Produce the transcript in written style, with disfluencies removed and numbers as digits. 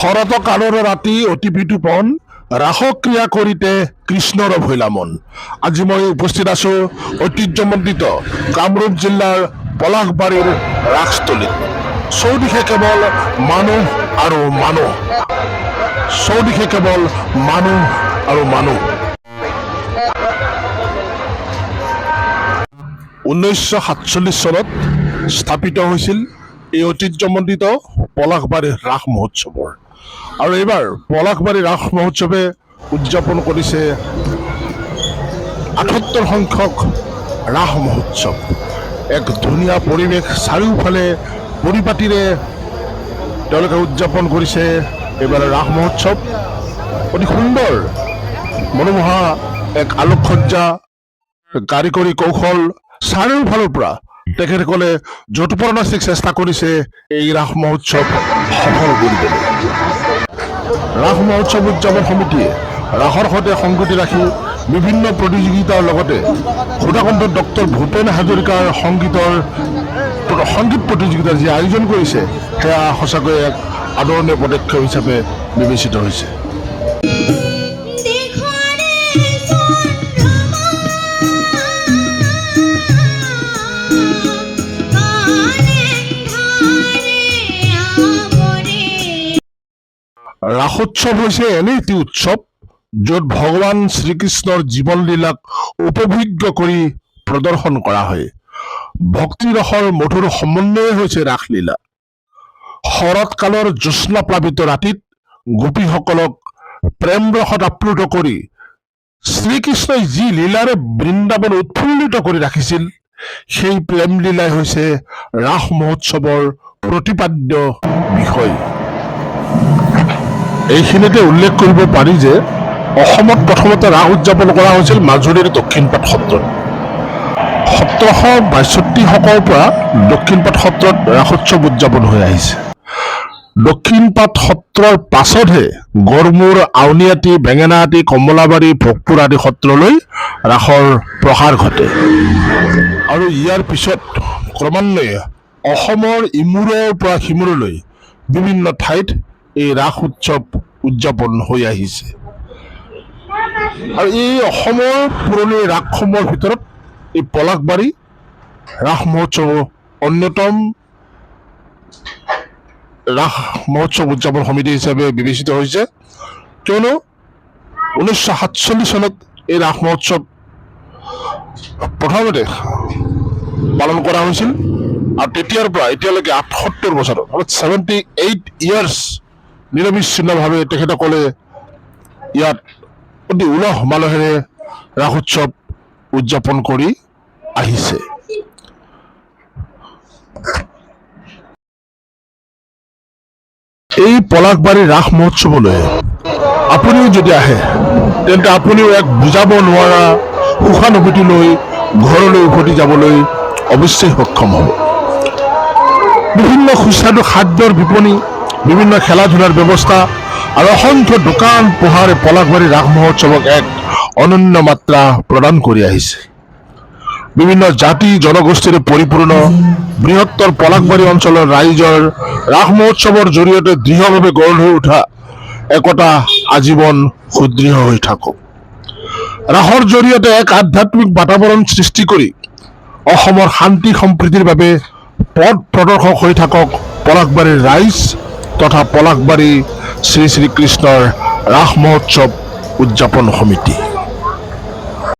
শৰত কালৰ ৰাতি অতি বিতুপন ৰাসক্ৰিয়া কৰিতে কৃষ্ণৰ ভৈলা মন। আজি মই উপস্থিত আছো ঐতিহ্যমণ্ডিত কামৰূপ জিলাৰ পলাশবাৰীৰ ৰাসস্থলীত। চৌদিশে কেৱল মানুহ আৰু মানুহ, চৌদিশে কেৱল মানুহ আৰু মানুহ। 1947 চনত স্থাপিত হৈছিল এই ঐতিহ্যমণ্ডিত পলাশবাৰী ৰাস মহোৎসৱৰ। আৰু এইবাৰ পলাশবাৰী ৰাস মহোৎসৱে উদযাপন কৰিছে 78 সংখ্যক ৰাস মহোৎসৱ। এক ধুনীয়া পৰিৱেশ, চাৰিওফালে পৰিপাটিৰে তেওঁলোকে উদযাপন কৰিছে এইবাৰ ৰাস মহোৎসৱ। অতি সুন্দৰ মনোমোহা এক আলোকসজ্জা, কাৰিকৰী কৌশল, চাৰিওফালৰ পৰা তেখেতসকলে যৎপৰোনাস্তি চেষ্টা কৰিছে এই ৰাস মহোৎসৱ সফল কৰিবলৈ। ৰাস মহোৎসৱ উদযাপন সমিতিয়ে ৰাসৰ সৈতে সংগতি ৰাখি বিভিন্ন প্ৰতিযোগিতাৰ লগতে সুধাকণ্ঠ ডক্টৰ ভূপেন হাজৰিকাৰ সংগীত প্ৰতিযোগিতাৰ যি আয়োজন কৰিছে, সেয়া সঁচাকৈ এক আদৰণীয় পদক্ষেপ হিচাপে বিবেচিত হৈছে। দেখৰে চন্দ্ৰমা কানে ধাৰে আবৰে। ৰাসোৎসৱ হৈছে এনে এটি উৎসৱ, য'ত ভগৱান শ্ৰীকৃষ্ণৰ জীৱনলীলাক উপভোগ্য কৰি প্ৰদৰ্শন কৰা হয়। ভক্তিৰসৰ মধুৰ সমন্বয়ে হৈছে ৰাসলীলা। শৰৎকালৰ জ্যোৎস্নাপ্লাৱিত ৰাতিত গোপীসকলক প্ৰেম ৰসত আপ্লুত কৰি শ্ৰীকৃষ্ণই যি লীলাৰে বৃন্দাবন উৎফুল্লিত কৰি ৰাখিছিল, সেই প্ৰেম লীলাই হৈছে ৰাস মহোৎসৱৰ প্ৰতিপাদ্য বিষয়। এইখিনিতে উল্লেখ কৰিব পাৰি যে অসমত প্ৰথমতে ৰাস উদযাপন কৰা হৈছিল মাজুলীৰ দক্ষিণপাট সত্ৰত। 1762 শকৰ পৰা দক্ষিণপাট সত্ৰত ৰাসোৎসৱ উদযাপন হৈ আহিছে। দক্ষিণপাট সত্ৰৰ পাছতহে গড়মূৰ, আউনীআটী, বেঙেনাআটী, কমলাবাৰী, ভোগপুৰ আদি সত্ৰলৈ ৰাসৰ প্ৰসাৰ ঘটে। আৰু ইয়াৰ পিছত ক্ৰমান্বয়ে অসমৰ ইমূৰৰ পৰা সিমূৰলৈ বিভিন্ন ঠাইত এই ৰাস উৎসৱ উদযাপন হৈ আহিছে। আৰু এই অসমৰ পুৰণি ৰাসসমূহৰ ভিতৰত এই পলাশবাৰী ৰাস মহোৎসৱ অন্যতম ৰাস মহোৎসৱ উদযাপন সমিতি হিচাপে বিবেচিত হৈছে, কিয়নো 1947 চনত এই ৰাস মহোৎসৱ প্ৰথমতে পালন কৰা হৈছিল। আৰু তেতিয়াৰ পৰা এতিয়ালৈকে 78 বছৰ, অৰ্থাৎ 78 ইয়াৰ্ছ নিৰবিচ্ছিন্নভাৱে তেখেতসকলে ইয়াত অতি উলহ মালহেৰে ৰাস উৎসৱ উদযাপন কৰি আহিছে। এই পলাশবাৰী ৰাস মহোৎসৱলৈ আপুনিও যদি আহে, তেন্তে আপুনিও এক বুজাব নোৱাৰা সুখানুভূতি লৈ ঘৰলৈ উভতি যাবলৈ অৱশ্যেই সক্ষম হ'ব। বিভিন্ন সুস্বাদু খাদ্যৰ বিপণী, বিভিন্ন খেলা ধূলাৰ ব্যৱস্থা আৰু অসংখ্য দোকান পোহাৰে পলাশবাৰী ৰাস মহোৎসৱক এক অনন্য মাত্ৰা প্ৰদান কৰি আহিছে। বিভিন্ন জাতি জনগোষ্ঠীৰে পৰিপূৰ্ণ বৃহত্তৰ পলাশবাৰী অঞ্চলৰ ৰাইজৰ ৰাস মহোৎসৱৰ জৰিয়তে দৃঢ়ভাৱে গঢ় লৈ উঠা একতা আজীৱন সুদৃঢ় হৈ থাকক। ৰাসৰ জৰিয়তে এক আধ্যাত্মিক বাতাবৰণ সৃষ্টি কৰি অসমৰ শান্তি সম্প্ৰীতিৰ বাবে পথ প্ৰদৰ্শক হৈ থাকক পলাশবাৰীৰ ৰাইজ তথা পলাশবাৰী শ্ৰী শ্ৰী কৃষ্ণৰ ৰাস মহোৎসৱ উদযাপন সমিতি।